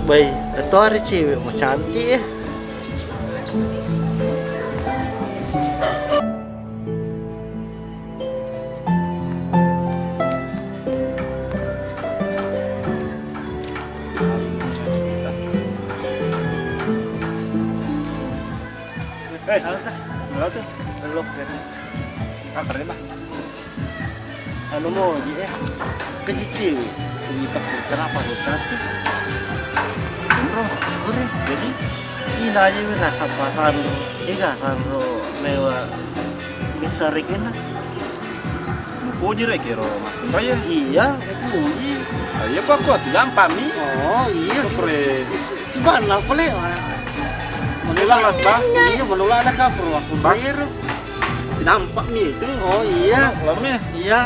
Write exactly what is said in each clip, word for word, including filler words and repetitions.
Bai, ketuari cewek mau cantik ya. Eh, apa tuh? Belok ya. Apa nih, Bang? Anu mau di eh. Kecil. Ini tak kenapa lu cantik? Bro, bro, jadi ini aja wis rasa pasang. Tiga sanro mewah bisa rekena. Mupoji rek ero makkunrai. Iya, mupoji. Ah, iya, kok aku lampa mi. Oh, iya, si, si, si bana pale. Menolak, Mas, Bang. Iya, menolak ada kapro aku bayar. Sinampak mi itu. Oh, iya. Lama ya? Iya.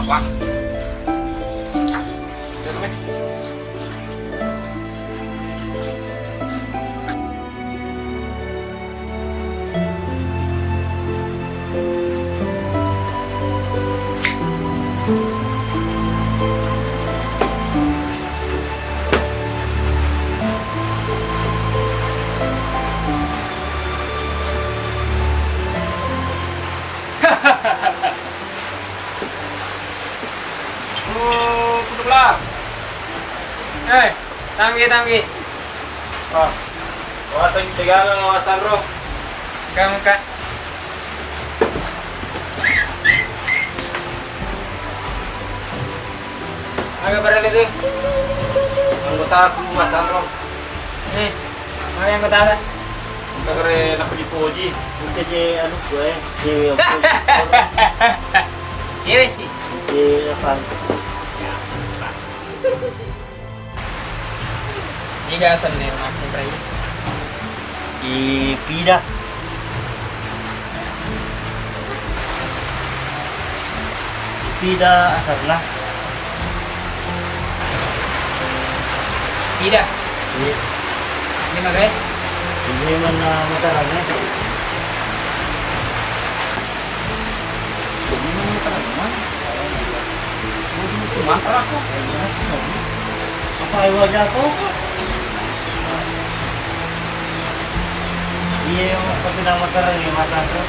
Apa? Oh, kutu belah. Eh, tamgi, tamgi. Oh. Wawasan tegaga, wawasan ro. Engka, engka. Aga barang itu? Anggotaku, wawasan ro. Hmm. Mana anggota? Engka kare nappa dipoji. Engka je anu gue, cewek yang poji. Cewek sih. Cewek apa? Ya, apa? Niga asenna makkunrai? Ipida. Ipida asenna. Ipida? Iya. Ini magai? Ini mana matarannya? Apa ayo aja kok? Iya, tapi nama terang ya mata tuh.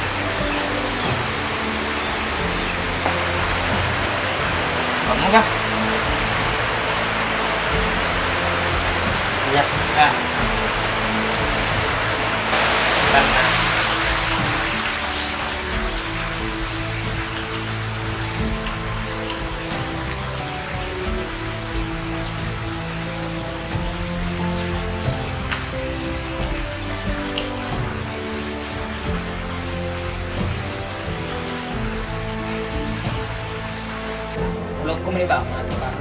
Kamu kah? Iya. Nah. Bentar, nah. Ulokku meni bang, matu bang.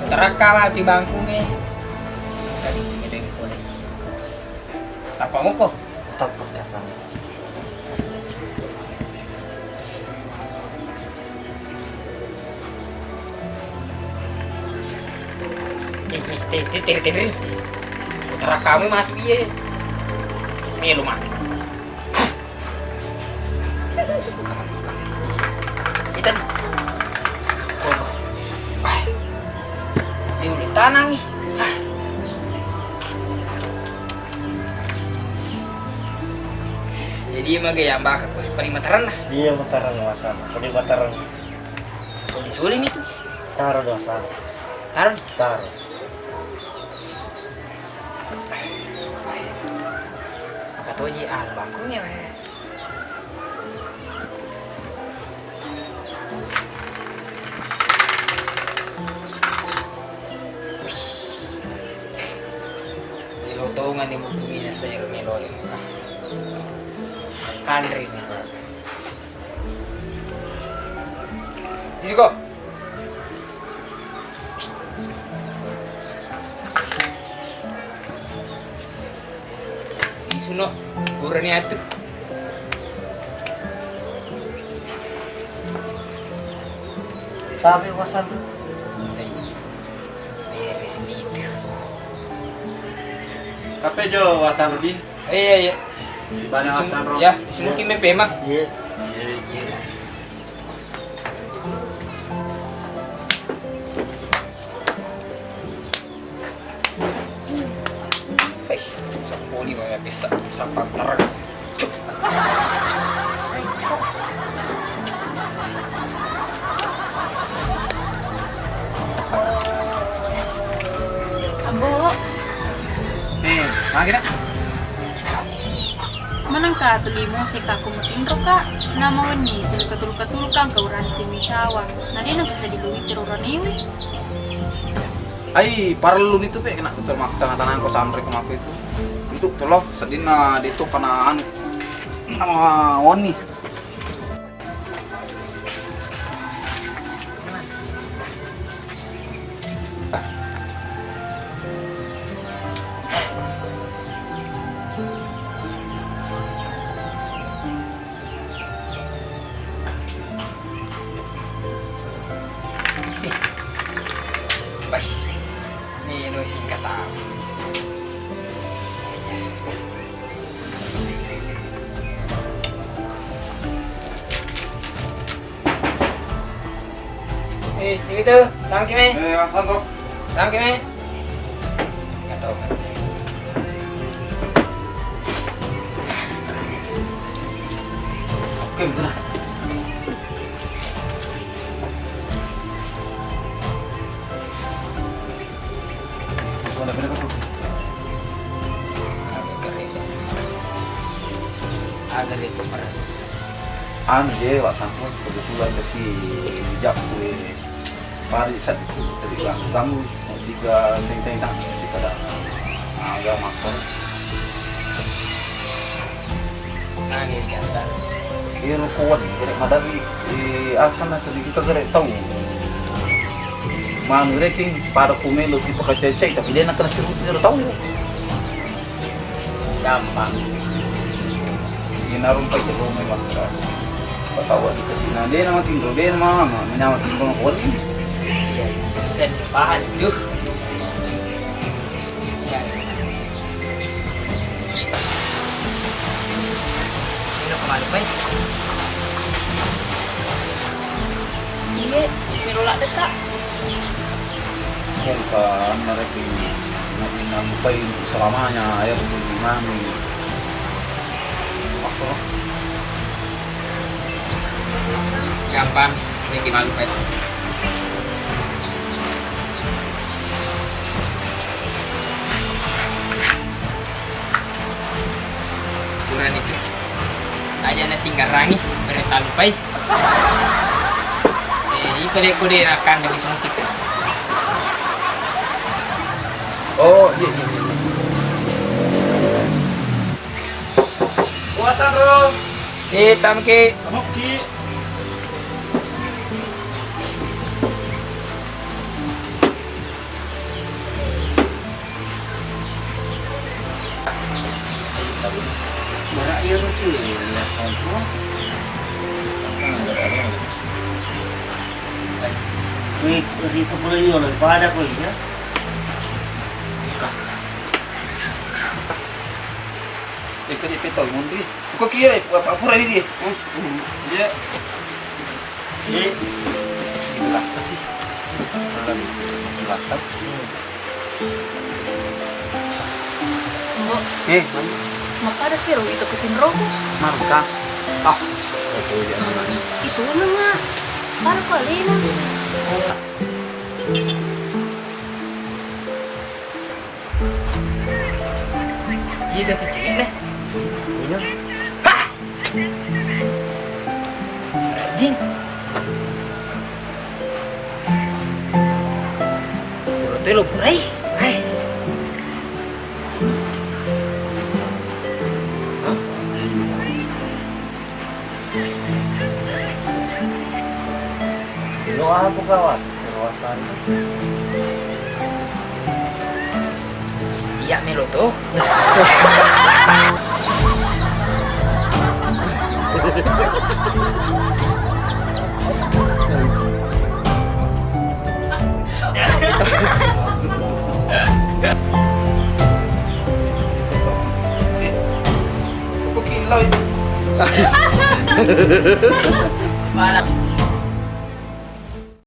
Terakka matu bangku me. Tadi itu polisi. Tappa moko. Tappa kasar. Eh, eh, te, te, tere, tere. Putra kamu matu iye. Melo mati. Kita nih. Wah. Di ulu tanang nih. Ah. Jadi maga yang bakal kau pari mataran lah. Iya, mataran, masa. Pari mataran. Soli-soli mi tu. Taro dosa. Taro. Taro. Apa toji, ah, bangkungnya, weh. Wih. Melo tongan ni mutu mina sel melo engka. Kanri ni. Isi ko. Isuno, purani atu. Tapi wasan. Beres ni itu. Kape jo wasan Rudi? Iya, iya. Sibana wasan ro. Ya, semungkin mepe mah. Iya. Iya, iya. Hei, sapuni mah bisa sampang terang. Cuk. Ambo. Eh, magi nak? Manengka tuli Mose ka ko matinro ka, namawenni tuli katulu-katulu ka engka urani temi cawa. Na de nengka sadi luwi tiro uraniwi. Ai, parellu ni tu pe kena tu makta tanang ko sanre ko mako itu. Untuk tu lo sedina de to kana anu. Nama wonni. Bas, ini lo singkat amat. Eh, ini tuh, tangki me. Eh, asan, Bro. Tangki me. Nggak tahu kan. Oke, betul lah. Agak itu, Pak. Anu je, Wak Sampun, kebetulan kasi jakku, eh, mari satu tadi ganggu-ganggu, tiga tenteng tang, si pada agama kau. Nani ganda. Iyaro kuwan, gare maderri, eh, asana tu dikita gare tau. Manu reking pada kumelo tipe kacecai, tapi de nakkena sirutu iyaro tau. Gampang. Inaro pai jelo mai makkeda. Patawa di kasina de nama tinro, de nama, nama, nama tinro na kuwan. Iya, sen paham tuh. Ino kemalu pai. Iye, melo ladde, Kak. Engka anna rekeng nalupai selamanya, ayo, mami. Apa? Gampang, meki malu pai. Kurang itu. Aja na tinggarangi, berita lupai. Eh, ipa de ko de rakang dari semua kita. Oh, iya, iya, iya. Puasa, Bro. Eh, tamki. Tamki. Bara iya rucu ya, ya, sompro. Wih, ri kepala iya, lebih pada kok, iya. Eka, eka, eka, tau, Mondri. Ko kiye, apa pura ni dia? Iya. Iya. Belakang sih. Belakang. Mbok. Eh, makkada kiro itu kutinroku. Marka. Ah. Itu nama. Itu nama. Baru kali ini. Iya, jatuh cewek deh. Iya. Hah! Rajin. Pura tuh lo purai. Ais. Hah? Lo apa kawas? Perasaan. Iya, melo tuh. Parah.